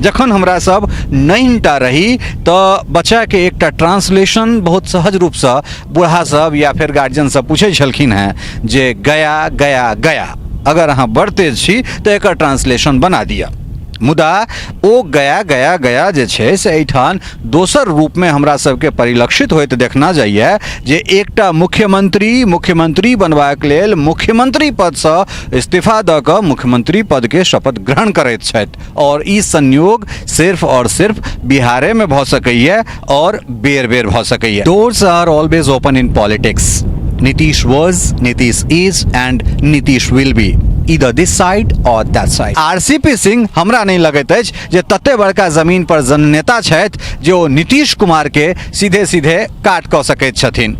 जखन हमरा सब नहिटा रही तऽ बच्चाके एकटा ट्रांसलेशन बहुत सहज रूपसँ बूढ़ा सब या फेर गार्जियन सब पूछै छलखिन हेँ जे गया गया गया, अगर अहाँ बड़ तेज छी तऽ एकर ट्रांसलेशन बना दिअ। मुदा ओ गया गया गया जे छै से एहिठाम दोसर रूपमे हमरा सबके परिलक्षित होइत देखना जाइए जे एकटा मुख्यमंत्री मुख्यमंत्री बनबाक लेल मुख्यमंत्री पदसँ इस्तीफा दऽ कऽ मुख्यमंत्री पदके शपथ ग्रहण करैत छथि और ई संयोग सिर्फ और सिर्फ बिहारेमे भऽ सकैए और बेर बेर भऽ सकैए। Doors are always open in politics. Nitish was, Nitish is and Nitish will be either this side or that side. RCP Singh हमरा नहि लगैत अछि जे तते बड़का जमीन पर जननेता छथि जे ओ नीतीश कुमारके सीधे सीधे काट कऽ सकैत छथिन।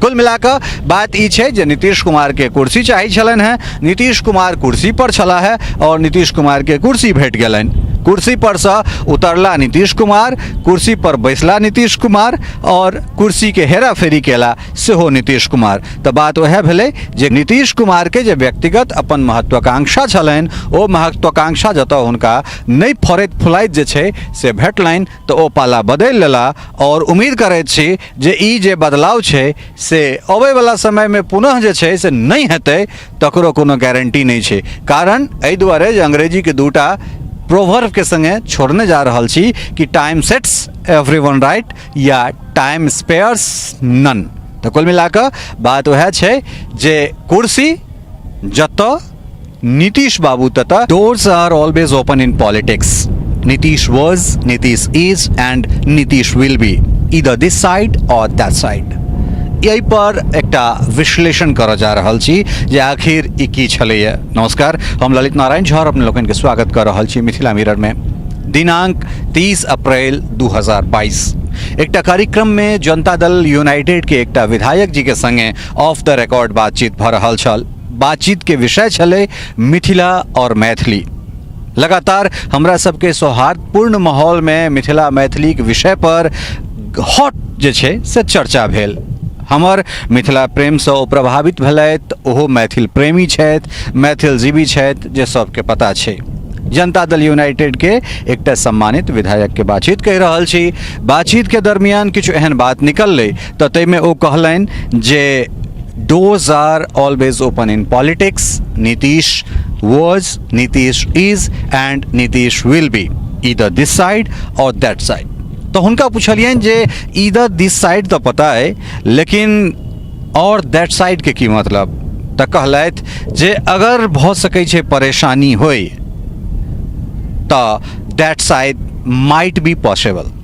कुल मिलाकऽ बात ई छै जे नीतीश कुमारके कुर्सी चाही छलनि हेँ, नीतीश कुमार कुर्सी पर छलाह हेँ आओर नीतीश कुमारके कुर्सी भेट गेलनि। कुर्सी परसँ उतरला नीतीश कुमार, कुर्सी पर बैसला नीतीश कुमार आओर कुर्सीके हेराफेरी केला सेहो नीतीश कुमार। तऽ बात वएह भेलै जे नीतीश कुमारके जे व्यक्तिगत अपन महत्वाकांक्षा छलनि ओ महत्वाकांक्षा जतऽ हुनका नहि फड़ैत फुलाइत जे छै से भेटलनि तऽ ओ पाला बदलि लेला आओर उम्मीद करैत छी जे ई जे बदलाव छै से अबैवला समयमे पुनः जे छै से नहि हेतै तकरो कोनो गारंटी नहि छै। कारण एहि दुआरे जे अंग्रेजीके दूटा प्रोवर्बके सङ्गे छोड़ने जा रहल छी कि time sets every one right या टाइम स्पेयर्स नन। तऽ कुल मिलाकऽ बात वएह छै जे कुर्सी जतऽ नीतीश बाबू ततऽ। Doors are always open in politics. Nitish was, Nitish is and Nitish will be either this side or that side. एहि पर एकटा विश्लेषण करऽ जा रहल छी जे आखिर ई की छलैए। नमस्कार, हम ललित नारायण झा अपने लोकनिके स्वागत कऽ रहल छी मिथिला मिररमे। दिनांक 30 अप्रैल 2022 एकटा कार्यक्रममे जनता दल यूनाइटेड के एकटा विधायक जी के संगे ऑफ the record बातचीत भऽ रहल छल। बातचीत के विषय छलै मिथिला और मैथिली। लगातार हमरा सबके सौहार्दपूर्ण माहौल में मिथिला मैथिली के विषय पर हॉट जे छै से चर्चा भेल। हमर मिथिला प्रेमसँ ओ प्रभावित भेलथि, ओहो मैथिल प्रेमी छथि, मैथिल जीवी छथि जे सबके पता छै। जनता दल यूनाइटेड के एकटा सम्मानित विधायक के बातचीत कहि रहल छी। बातचीत के दरमियान किछु एहन बात निकललै तऽ ताहिमे ओ कहलनि जे doors are always open in politics. Nitish was, Nitish is and Nitish will be either this side or that side. तऽ हुनका पुछलियनि जे ईदर दिस साइड तऽ पता अइ लेकिन और that side के की मतलब? तऽ कहलथि जे अगर भऽ सकै छै परेशानी होइ तऽ that side might be possible.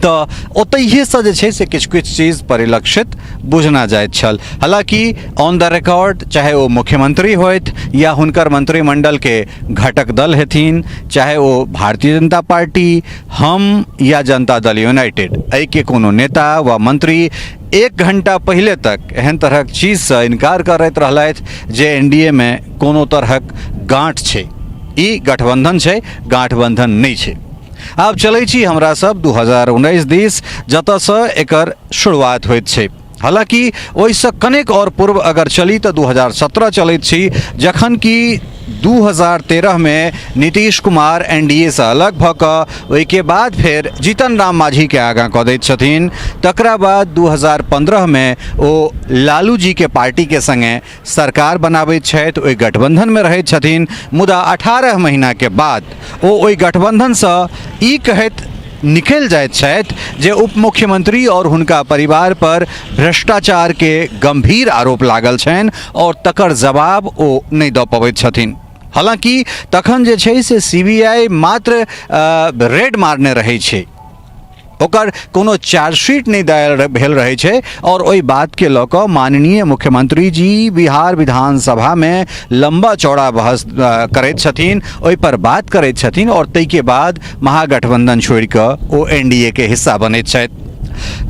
तऽ ओतहिएसँ जे छै से किछु किछु चीज परिलक्षित बुझना जाइत छल। हालाँकि ऑन the record चाहे ओ मुख्यमंत्री होथि या हुनकर मंत्रिमंडलके घटक दल हेथिन, चाहे ओ भारतीय जनता पार्टी, हम या जनता दल यूनाइटेड, एहिके कोनो नेता वा मंत्री एक घंटा पहिले तक एहन तरहक चीजसँ इनकार करैत रहलथि जे एन डी ए मे कोनो तरहक गाँठ छै, ई गठबंधन छै, गाँठबंधन नहि छै। आब चलै छी हमरा सब 2019 दिस, जतऽसँ एकर शुरुआत होइत छै। हालाँकि ओहिसँ कनेक आओर पूर्व अगर चली तऽ 2017 चलैत छी, जखन कि 2013 मे Nitish Kumar N D A सँ अलग भऽ कऽ ओहिके बाद फेर जीतन राम मांझीके आगाँ कऽ दैत छथिन। तकरा बाद 2015 मे ओ लालू जीके पार्टीके सङ्गे सरकार बनाबैत छथि, ओहि गठबंधनमे रहैत छथिन। मुदा 18 महीनाके बाद ओ ओहि गठबंधनसँ ई कहैत निकलि जाइत छथि जे उप मुख्यमंत्री और हुनका परिवार पर भ्रष्टाचार के गंभीर आरोप लागल छनि और तकर जवाब ओ नहि दऽ पबैत छथिन। हालांकि तखन जे छै से सीबीआई मात्र रेड मारने रहै छै, ओकर कोनो चार्जशीट नहि दायर भेल रहै छै और ओहि बातके लऽ कऽ माननीय मुख्यमंत्री जी बिहार विधानसभामे लम्बा चौड़ा बहस करैत छथिन, ओहिपर बात करैत छथिन और ताहिके बाद महागठबंधन छोड़ि कऽ ओ एन डी ए के हिस्सा बनैत छथि।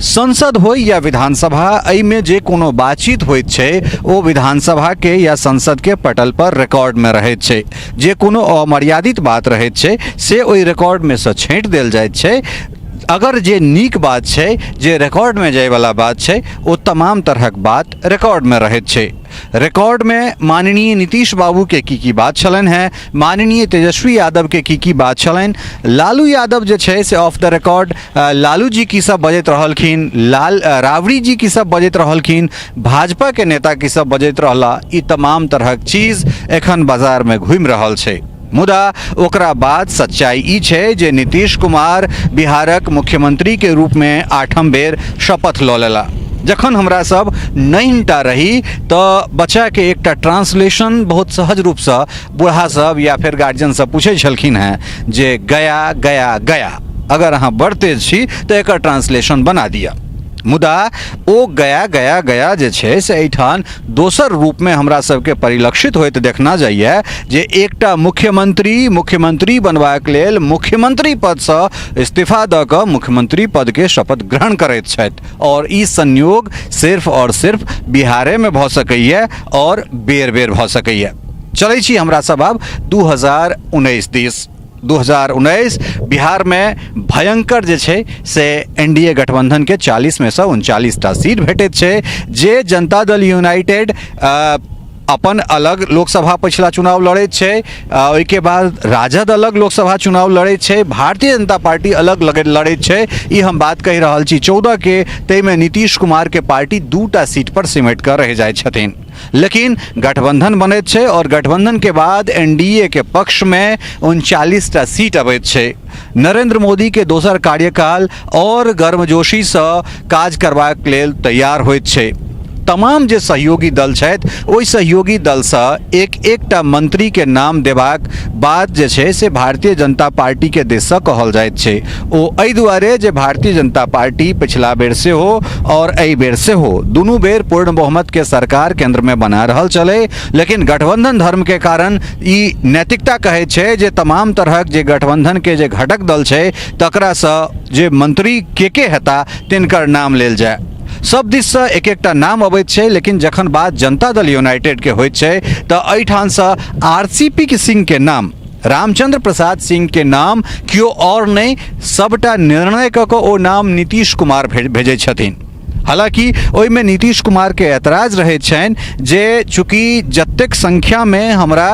संसद होइ या विधानसभा, एहिमे जे कोनो बातचीत होइत छै ओ विधानसभाके या संसदके पटल पर रिकॉर्डमे रहैत छै। जे कोनो अमर्यादित बात रहैत छै से ओहि रिकॉर्डमे सँ छाँटि देल जाइत छै। अगर जे नीक बात छै, जे रिकॉर्डमे जाइवला बात छै, ओ तमाम तरहक बात रिकॉर्डमे रहैत छै। रिकॉर्डमे माननीय नीतीश बाबूके की की बात छलनि हेँ, माननीय तेजस्वी यादवके की की बात छलनि, लालू यादव जे छै से off the record Lalu ji की सब बजैत रहलखिन, लाल राबड़ी जी की सब बजैत रहलखिन, भाजपाके नेता की सब बजैत रहला, ई तमाम तरहक चीज एखन बाजारमे घूमि रहल छै। मुदा ओकरा बाद सच्चाई ई छै जे नीतीश कुमार बिहारक मुख्यमंत्री के रूपमे आठम बेर शपथ लऽ लेला। जखन हमरा सब नैनटा रही तऽ बच्चाके एकटा ट्रांसलेशन बहुत सहज रूपसँ बूढ़ा सब या फेर गार्जियन सब पूछै छलखिन हेँ जे गया गया गया, अगर अहाँ बड़ तेज छी तऽ एकर ट्रांसलेशन बना दिअ। मुदा ओ गया गया गया जे छै से एहिठाम दोसर रूपमे हमरा सबके परिलक्षित होइत देखना जाइए जे एकटा मुख्यमंत्री मुख्यमंत्री बनबाक लेल मुख्यमंत्री पदसँ इस्तीफा दऽ कऽ मुख्यमंत्री पदके शपथ ग्रहण करैत छथि आओर ई संयोग सिर्फ आओर सिर्फ बिहारेमे भऽ सकैए आओर बेर बेर भऽ सकैए। चलै छी हमरा सब आब 2019 दिस। 2019 बिहारमे भयंकर जे छै से एन डी ए गठबंधनके 40 मे सँ 39 टा सीट भेटैत छै, जे जनता दल यूनाइटेड अपन अलग लोकसभा पछिला चुनाव लड़ैत छै, ओहिके बाद राजद अलग लोकसभा चुनाव लड़ैत छै, भारतीय जनता पार्टी अलग लड़ैत छै। ई हम बात कहि रहल छी 14 के, ताहिमे नीतीश कुमारके पार्टी 2टा सीट पर सिमटि कऽ रहि जाइ छथिन, लेकिन गठबंधन बनैत छै और गठबंधन के बाद एनडीए के पक्ष में 39 टा सीट अबैत छै। नरेंद्र मोदी के दोसर कार्यकाल और गर्मजोशी से काज करबाक लेल तैयार होइत छै। तमाम जे सहयोगी दल छथि ओहि सहयोगी दलसँ एक एकटा मंत्री के नाम देबाक बात जे छै से भारतीय जनता पार्टी के दिससँ कहल जाइत छै। ओ एहि दुआरे जे भारतीय जनता पार्टी पछिला बेर सेहो और एहि बेर सेहो दुनू बेर पूर्ण बहुमत के सरकार केंद्र में बना रहल छलै, लेकिन गठबंधन धर्म के कारण ई नैतिकता कहै छै जे तमाम तरहक जे गठबंधन के जे घटक दल छै तकरासँ जे मंत्री के हेता तिनकर नाम लेल जाय। सब दिससँ एक एकटा नाम अबैत छै, लेकिन जखन बात जनता दल यूनाइटेड के होइत छै तऽ एहिठामसँ आर सी पी सिंह के नाम, रामचंद्र प्रसाद सिंह के नाम केओ और नहि, सबटा निर्णय कऽ कऽ ओ नाम नीतीश कुमार भेजै छथिन। हालांकि ओहिमे नीतीश कुमार के ऐतराज रहैत छनि जे चूँकि जतेक संख्यामे हमरा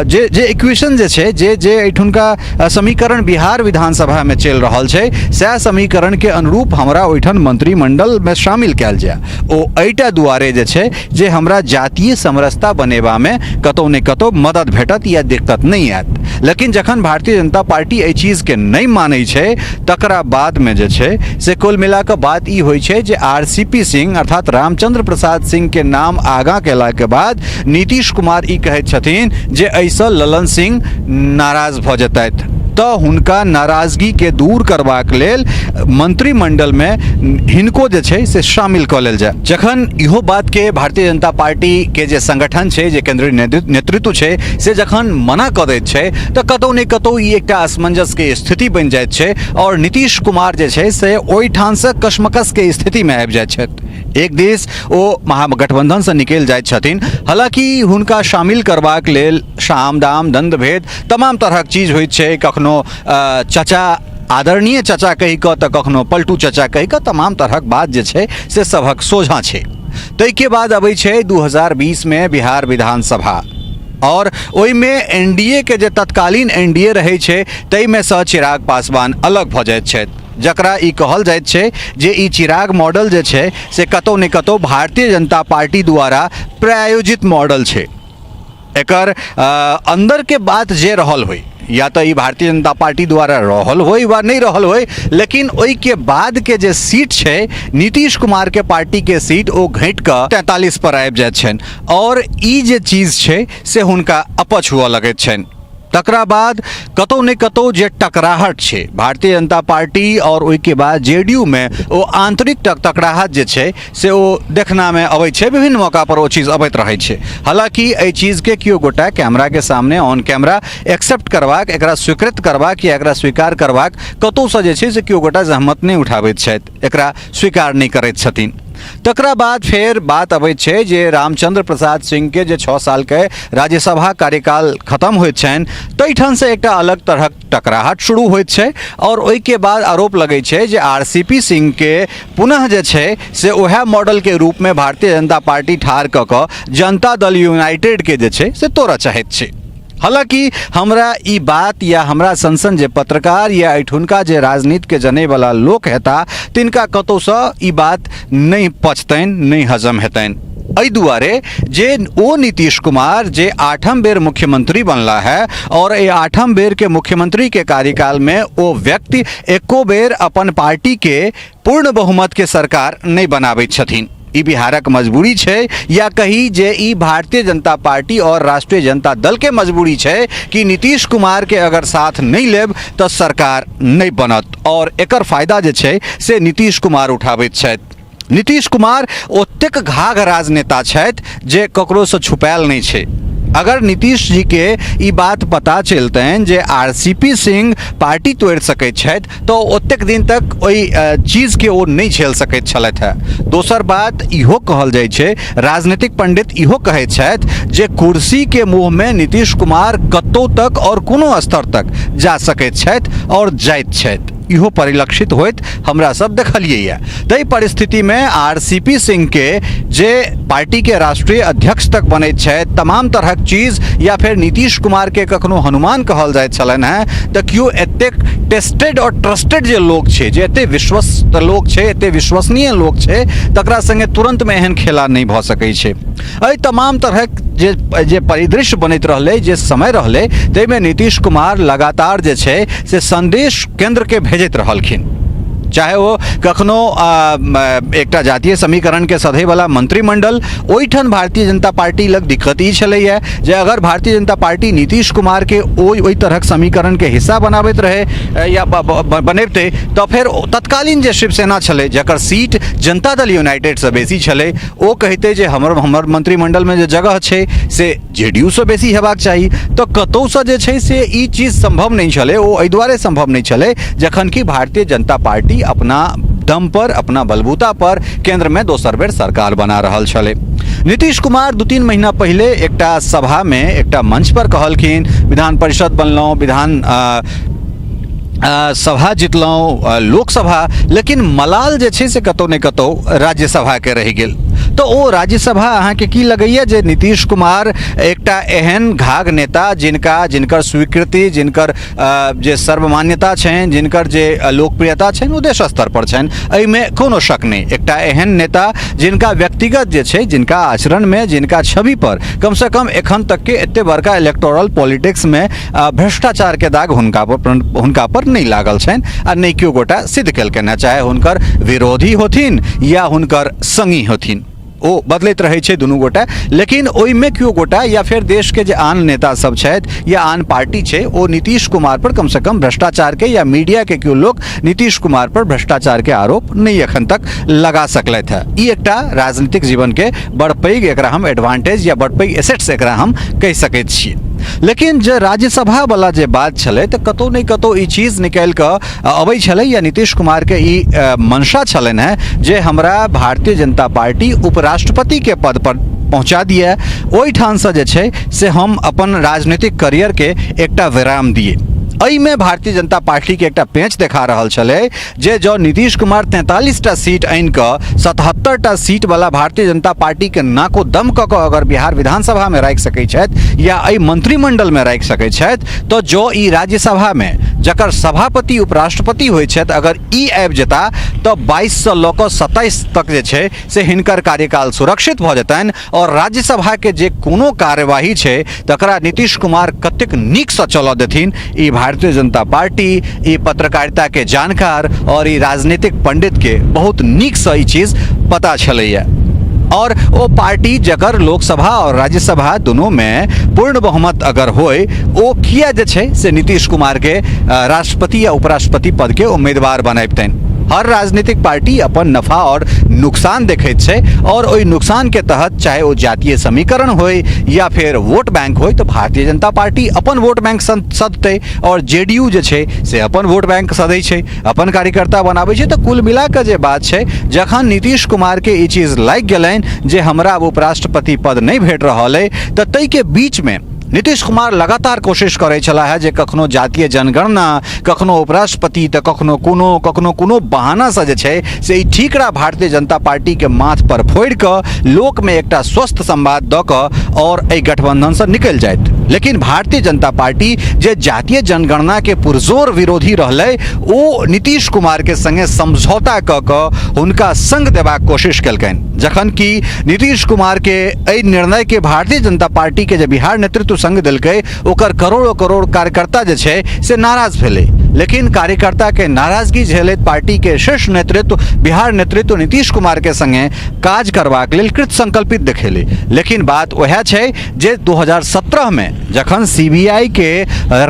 जे जे इक्वेशन जे छै जे जे एहिठुनका समीकरण बिहार विधानसभामे चलि रहल छै सएह समीकरणके अनुरूप हमरा ओहिठाम मंत्रिमंडलमे शामिल कयल जाय। ओ एहिटा दुआरे जे छै जे हमरा जातीय समरसता बनेबामे कतहु ने कतहु मदद भेटत या दिक्कत नहि आयत। लेकिन जखन भारतीय जनता पार्टी एहि चीजके नहि मानै छै तकरा बादमे जे छै से कुल मिलाकऽ बात ई होइ छै जे आर सी पी सिंह अर्थात रामचंद्र प्रसाद सिंहके नाम आगाँ केलाके बाद नीतीश कुमार ई कहैत छथिन जे एहिसँ ललन सिंह नाराज भऽ जेतथि, तऽ हुनका नाराजगीके दूर करबाक लेल मंत्रिमंडलमे हिनको जे छै से शामिल कऽ लेल जाय। जखन इहो बातके भारतीय जनता पार्टीके जे संगठन छै, जे केंद्रीय नेतृत्व छै, से जखन मना कऽ दैत छै तऽ कतहु ने कतहु ई एकटा असमंजसके स्थिति बनि जाइत छै और नीतीश कुमार जे छै से ओहिठामसँ कशमकशके स्थितिमे आबि जाइत छथि। एक दिस ओ महागठबंधनसँ निकलि जाइत छथिन, हालाँकि हुनका शामिल करबाक लेल साम दाम दंड भेद तमाम तरहक चीज होइत छै, कखनो चचा आदरणीय चचा कहि कऽ तऽ कखनो पलटू चचा कहि कऽ तमाम तरहक बात जे छै से सभक सोझाँ छै। ताहिके बाद अबै छै 2020 मे बिहार विधानसभा और ओहिमे एन डी ए के जे तत्कालीन एन डी ए रहै छै ताहिमे सँ चिराग पासवान अलग भऽ जाइत छथि, जकरा ई कहल जाइत छै जे ई चिराग मॉडल जे छै से कतहु ने कतहु भारतीय जनता पार्टी द्वारा प्रायोजित मॉडल छै। एकर अन्दरके बात जे रहल होइ, या तऽ ई भारतीय जनता पार्टी द्वारा रहल होइ वा नहि रहल होइ, लेकिन ओहिके बादके जे सीट छै नीतीश कुमारके पार्टीके सीट ओ घटि कऽ 43 पर आबि जाइत छनि और ई जे चीज छै से हुनका अपच हुअ लगैत छनि। तकरा बाद कतहु ने कतहु जे टकराहट छै भारतीय जनता पार्टी और ओहिके बाद जे डी यू मे ओ आंतरिक टकराहट जे छै से ओ देखनामे अबै छै, विभिन्न मौका पर ओ चीज अबैत रहै छै। हालांकि एहि चीजके केओ गोटा कैमराके सामने ऑन कैमरा एक्सेप्ट करबाक, एकरा स्वीकृत करबाक या एकरा स्वीकार करबाक कतहुसँ जे छै से केओ गोटा जहमत नहि उठाबैत छथि, एकरा स्वीकार नहि करैत छथिन। तकरा बाद फेर बात अबैत छै जे रामचंद्र प्रसाद सिंहके जे 6 सालके राज्यसभा कार्यकाल खत्म होइत छनि, ताहिठामसँ एकटा अलग तरहक टकराहट शुरू होइत छै आओर ओहिके बाद आरोप लगै छै जे आरसीपी सिंहके पुनः जे छै से उएह मॉडलके रूपमे भारतीय जनता पार्टी ठाढ़ कऽ कऽ जनता दल यूनाइटेडके जे छै से तोड़ऽ चाहैत छै। हालाँकि हमरा ई बात या हमरा सन सन जे पत्रकार या एहिठुनका जे राजनीतिके जनैवला लोक हेता तिनका कतहुसँ ई बात नहि पचतनि, नहि हजम हेतनि। एहि दुआरे जे ओ नीतीश कुमार जे 8म बेर मुख्यमंत्री बनला है और एहि 8म बेरके मुख्यमंत्रीके कार्यकालमे ओ व्यक्ति एको बेर अपन पार्टीके पूर्ण बहुमतके सरकार नहि बनाबैत छथिन। ई बिहारक मजबूरी छै या कही जे ई भारतीय जनता पार्टी और राष्ट्रीय जनता दल के मजबूरी छै कि नीतीश कुमार के अगर साथ नहीं लेब तो सरकार नहीं बनत और एकर फायदा जे छै से नीतीश कुमार उठाबैत छथि। नीतीश कुमार ओतेक घाघ राजनेता छथि जे ककरोसँ छुपायल नहि छै। अगर नीतीश जी के ई बात पता चलतनि जे आरसीपी सिंह पार्टी तोड़ि सकैत छथि तऽ ओतेक दिन तक ओहि चीजके ओ नहि झेल सकैत छलथि हेँ। दोसर बात इहो कहल जाइ छै, राजनीतिक पंडित इहो कहैत छथि जे कुर्सीके मुँहमे नीतीश कुमार कतहु तक आओर कोनो स्तर तक जा सकैत छथि आओर जाइत छथि। इहो परिलक्षित होइत हमरा सब देखलियै। ताहि परिस्थितिमे आरसीपी सिंहके जे पार्टीके राष्ट्रीय अध्यक्ष तक बनैत छथि, तमाम तरहक चीज या फेर नीतीश कुमारके कखनो हनुमान कहल जाइत छलनि हेँ, तऽ केओ एतेक टेस्टेड आओर ट्रस्टेड जे लोक छै, जे एते विश्वस्त लोक छै, एते विश्वसनीय लोक छै, तकरा सङ्गे तुरन्तमे एहन खेला नहि भऽ सकै छै। एहि तमाम तरहक जे जे परिदृश्य बनैत रहलै, जे समय रहलै, ताहिमे नीतीश कुमार लगातार जे छै से संदेश केन्द्रके भेजैत रहलखिन। चाहे ओ कखनो एकटा जातीय समीकरणके सधैवला मंत्रिमंडल, ओहिठाम भारतीय जनता पार्टी लग दिक्कत ई छलैए जे अगर भारतीय जनता पार्टी नीतीश कुमारके ओहि तरहक समीकरणके हिस्सा बनाबैत रहै या बनेबतै तऽ फेर तत्कालीन जे शिवसेना छलै, जकर सीट जनता दल यूनाइटेडसँ बेसी छलै, ओ कहितै जे हमर हमर मंत्रिमंडलमे जे जगह छै से जेडीयूसँ बेसी हेबाक चाही। तऽ कतहुसँ जे छै से ई चीज सम्भव नहि छलै। ओ एहि दुआरे सम्भव नहि छलै जखन कि भारतीय जनता पार्टी अपना दम पर, अपना बलबूता पर केन्द्रमे दोसर बेर सरकार बना रहल छलै। नीतीश कुमार 2-3 महीना पहिले एकटा सभामे एकटा मंच पर कहलखिन, विधान परिषद बनलहुँ, विधान सभा जितलहुँ, लोकसभा, लेकिन मलाल जे छै से कतहु ने कतहु राज्यसभाके रहि गेल। तऽ ओ राज्यसभा अहाँके की लगैए जे नीतीश कुमार एकटा एहन घाघ नेता जिनका जिनकर स्वीकृति, जिनकर जे सर्वमान्यता छनि, जिनकर जे लोकप्रियता छनि ओ देश स्तर पर छनि, एहिमे कोनो शक नहि। एकटा एहन नेता जिनका व्यक्तिगत जे छै, जिनका आचरणमे, जिनका छवि पर कमसँ कम एखन तकके एते बड़का इलेक्टोरल पॉलिटिक्समे भ्रष्टाचारके दाग हुनका पर नहि लागल छनि आ नहि केओ गोटा सिद्ध केलकनि हेँ, चाहे हुनकर विरोधी होथिन या हुनकर संगी होथिन, ओ बदलैत रहै छै दुनू गोटा, लेकिन ओहिमे केओ गोटा या फेर देशके जे आन नेता सब छथि या आन पार्टी छै ओ नीतीश कुमार पर कमसँ कम भ्रष्टाचारके या मीडियाके केओ लोक नीतीश कुमार पर भ्रष्टाचारके आरोप नहि एखन तक लगा सकलथि हेँ। ई एकटा राजनीतिक जीवनके बड़ पैघ एकरा हम एडवांटेज या बड़ पैघ एसेट्स एकरा हम कहि सकैत छियै। लेकिन जे राज्यसभा वाला जे बात छलै तऽ कतहु नहि कतहु ई चीज निकालि कऽ अबै छलै या नीतीश कुमारके ई मंशा छलनि हेँ जे हमरा भारतीय जनता पार्टी उपराष्ट्रपतिके पद पर पहुँचा दिए, ओहिठामसँ जे छै से हम अपन राजनीतिक करियरके एकटा विराम दिए। एहिमे भारतीय जनता पार्टीके एकटा पेंच देखा रहल छलै जे जँ नीतीश कुमार 43टा सीट आनि कऽ 77टा सीट वाला भारतीय जनता पार्टीके नाको दम कऽ कऽ अगर बिहार विधानसभामे राखि सकै छथि या एहि मंत्रिमंडलमे राखि सकै छथि, तऽ जँ ई राज्यसभामे जकर सभापति उपराष्ट्रपति होइ छथि अगर ई आबि जेता तऽ 22सँ लऽ कऽ 27 तक जे छै से हिनकर कार्यकाल सुरक्षित भऽ जेतनि और राज्यसभाके जे कोनो कार्यवाही छै तकरा नीतीश कुमार कतेक नीकसँ चलऽ देथिन, ई भारतीय जनता पार्टी, ई पत्रकारिताके जानकार और ई राजनीतिक पंडितके बहुत नीकसँ ई चीज पता छलैए। और ओ पार्टी जकर लोकसभा और राज्यसभा दुनूमे पूर्ण बहुमत अगर होय, ओ किया जे छै से नीतीश कुमारके राष्ट्रपति या उपराष्ट्रपति पदके उम्मीदवार बनबितनि। हर राजनीतिक पार्टी अपन नफा आओर नुकसान देखैत छै आओर ओहि नुकसानके तहत चाहे ओ जातीय समीकरण होय या फेर वोट बैंक होय, तऽ भारतीय जनता पार्टी अपन वोट बैंक सधतै आओर जेडीयू जे छै से अपन वोट बैंक सधै छै, अपन कार्यकर्ता बनाबै छै। तऽ कुल मिला कऽ जे बात छै, जखन नीतीश कुमारके ई चीज लागि गेलनि जे हमरा आब उपराष्ट्रपति पद नहि भेट रहल अइ, तऽ ताहिके बीचमे नीतीश कुमार लगातार कोशिश करै छलाह है जे कखनो जातीय जनगणना, कखनो उपराष्ट्रपति, तऽ कखनो कोनो कखनो कोनो बहानासँ जे छै से ई ठीकरा भारतीय जनता पार्टीके माथ पर फोड़ि कऽ लोकमे एकटा स्वस्थ संवाद दऽ कऽ आओर एहि गठबंधनसँ निकलि जाइत। लेकिन भारतीय जनता पार्टी जे जातीय जनगणनाके पुरजोर विरोधी रहलै, ओ नीतीश कुमारके संगे समझौता कऽ कऽ हुनका संग देबाक कोशिश केलकनि, जखन कि नीतीश कुमार के एहि निर्णय के भारतीय जनता पार्टी के जे बिहार नेतृत्व संग देलकै, ओकर करोड़ों करोड़ कार्यकर्ता जे छै से नाराज भेलै। लेकिन कार्यकर्ता के नाराजगी झेलैत पार्टी के शीर्ष नेतृत्व, बिहार नेतृत्व नीतीश कुमार के संगे काज करबाक लेल कृत संकल्पित देखेलै। लेकिन बात वएह छै जे 2017 में जखन सीबीआई के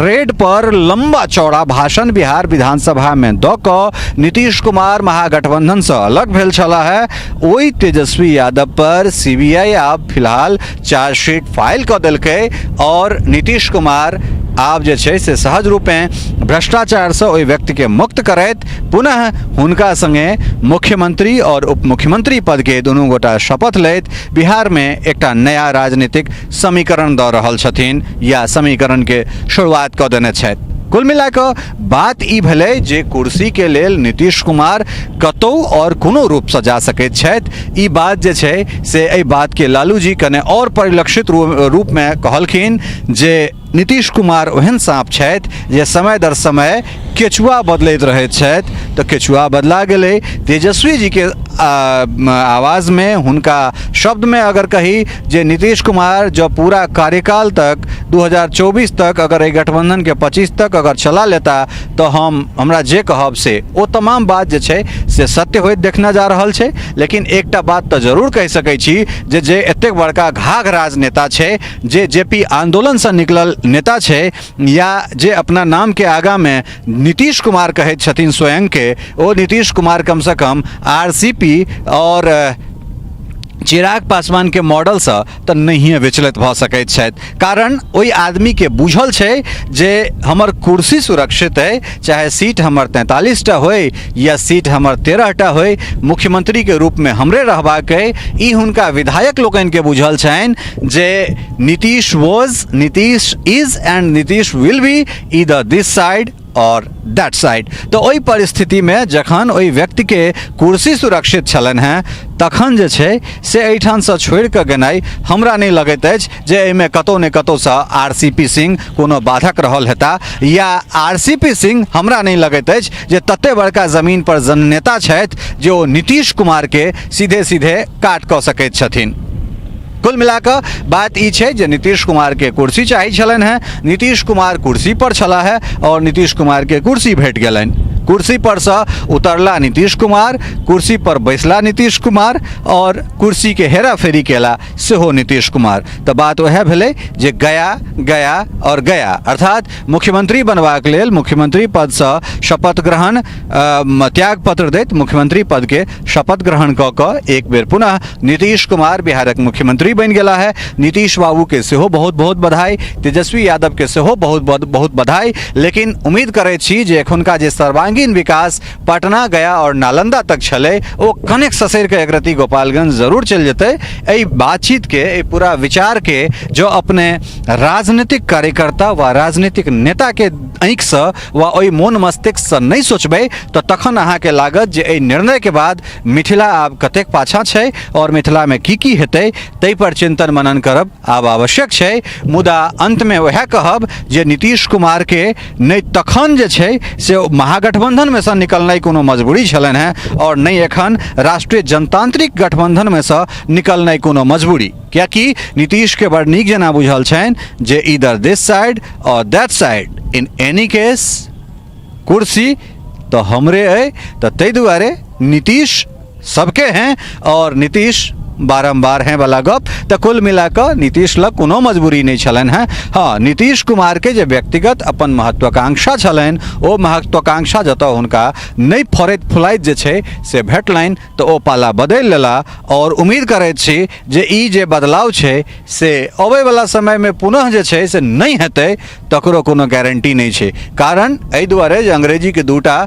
रेड पर लंबा चौड़ा भाषण बिहार विधानसभा में दऽ कऽ नीतीश कुमार महागठबंधन से अलग भेल छलाह है, ओहि तेजस्वी यादव पर सीबीआई आब फिलहाल चार्जशीट फाइल कऽ देलकै और नीतीश कुमार आब जे छै से सहज रूपेँ भ्रष्टाचारसँ ओहि व्यक्तिके मुक्त करैत पुनः हुनका संगे मुख्यमंत्री और उपमुख्यमंत्री पदके दुनू गोटा शपथ लैत बिहारमे एकटा नया राजनीतिक समीकरण दऽ रहल छथिन या समीकरणके शुरुआत कऽ देने छथि। कुल मिला कऽ बात ई भेलै जे कुर्सीके लेल नीतीश कुमार कतहु आओर कोनो रूपसँ जा सकैत छथि। ई बात जे छै से एहि बातके लालू जी कने आओर परिलक्षित रूपमे कहलखिन जे नीतीश कुमार ओहन साँप छथि जे समय दर समय केचुआ बदलैत रहैत छथि, तऽ केचुआ बदला गेलै। तेजस्वी जीके आवाजमे, हुनका शब्दमे अगर कही जे नीतीश कुमार जँ पूरा कार्यकाल तक 2024 तक अगर एहि गठबंधनके 25 तक अगर चला लेता तऽ हम हमरा जे कहब से ओ तमाम बात जे छै से सत्य होइत देखना जा रहल छै। लेकिन एकटा बात तऽ जरूर कहि सकै छी जे जे एतेक बड़का घाघ राजनेता छै, जे जे पी आन्दोलनसँ निकलल नेता छै या जे अपना नामके आगाँमे नीतीश कुमार कहैत छथिन स्वयंके, ओ नीतीश कुमार कमसँ कम आर सी पी आओर चिराग पासवानके मॉडलसँ तऽ नहिए विचलित भऽ सकैत छथि, कारण ओहि आदमीके बुझल छै जे हमर कुर्सी सुरक्षित अइ, चाहे सीट हमर 43टा होय या सीट हमर 13टा होय, मुख्यमंत्रीके रूपमे हमरे रहबाक अइ। ई हुनका विधायक लोकनिके बुझल छनि जे Nitish was, Nitish is and Nitish will be either this side और that side. तऽ ओहि परिस्थितिमे जखन ओहि व्यक्तिके कुर्सी सुरक्षित छलनि हेँ, तखन जे छै से एहिठामसँ छोड़ि कऽ गेनाइ हमरा नहि लगैत अछि जे एहिमे कतहु ने कतहुसँ आर सी पी सिंह कोनो बाधक रहल हेता, या आर सी पी सिंह हमरा नहि लगैत अछि जे ततेक बड़का जमीन पर जननेता छथि जे ओ नीतीश कुमारके सीधे सीधे काट कऽ सकैत छथिन। कुल मिलाकऽ बात ई छै जे नीतीश कुमारके कुर्सी चाही छलनि हेँ, नीतीश कुमार कुर्सी पर छलाह हेँ आओर नीतीश कुमारके कुर्सी भेट गेलनि। कुर्सी परसँ उतरला नीतीश कुमार, कुर्सी पर बैसला नीतीश कुमार आओर कुर्सीके हेराफेरी केला सेहो नीतीश कुमार। तऽ बात वएह भेलै जे गया गया आओर गया, अर्थात मुख्यमंत्री बनबाक लेल मुख्यमंत्री पदसँ शपथ ग्रहण त्यागपत्र दैत मुख्यमंत्री पदके शपथ ग्रहण कऽ कऽ एक बेर पुनः नीतीश कुमार बिहारक मुख्यमंत्री बनि गेला है। नीतीश बाबूके सेहो बहुत बहुत बधाई, तेजस्वी यादवके सेहो बहुत बहुत बहुत बधाई। लेकिन उम्मीद करै छी जे एखुनका जे सर्वांगीण विकास पटना, गया आओर नालंदा तक छलै, ओ कनेक ससरि कऽ एकरत्ती गोपालगंज जरूर चलि जेतै। एहि बातचीतके, एहि पूरा विचारके जो अपने राजनीतिक कार्यकर्ता वा राजनीतिक नेताके आँखिसँ वा ओहि मोन मस्तिष्कसँ नहि सोचबै तऽ तखन अहाँके लागत जे एहि निर्णयके बाद मिथिला आब कतेक पाछाँ छै आओर मिथिलामे की की हेतै, ताहि पर चिंतन मनन करब आब आवश्यक छै। मुदा अन्तमे वएह कहब जे नीतीश कुमारके नहि तखन जे छै से महागठबंधनमे सँ निकलनाइ कोनो मजबूरी छलनि हेँ आओर नहि एखन राष्ट्रीय जनतांत्रिक गठबंधनमे सँ निकलनाइ कोनो मजबूरी, कियाकि नीतीशके बड़ नीक जेना बुझल छनि जे इधर दिस साइड आओर that side in any case कुर्सी तऽ हमरे अइ। तऽ ताहि दुआरे नीतीश सबके हैं और नीतीश बारम्बार हैं वाला गप। तऽ कुल मिला कऽ नीतीश लग कोनो मजबूरी नहि छलनि हेँ। हँ, नीतीश कुमारके जे व्यक्तिगत अपन महत्वाकांक्षा छलनि, ओ महत्वाकांक्षा जतऽ हुनका नहि फड़ैत फुलाइत जे छै से भेटलनि, तऽ ओ पाला बदलि लेला। आओर उम्मीद करैत छी जे ई जे बदलाव छै से अबैवला समयमे पुनः जे छै से नहि हेतै तकरो कोनो गारंटी नहि छै। कारण एहि दुआरे जे अंग्रेजीके दूटा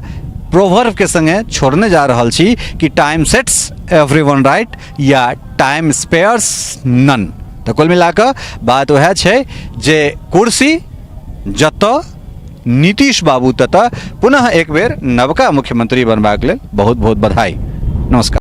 प्रोवर्बके सङ्गे छोड़ने जा रहल छी कि टाइम सेट्स एवरी वन राइट या टाइम स्पेयर्स नन। तऽ कुल मिला कऽ बात उएह छै जे कुर्सी जतऽ नीतीश बाबू ततऽ पुनः एक बेर नवका मुख्यमंत्री बनबाक लेल बहुत बहुत बधाई। नमस्कार।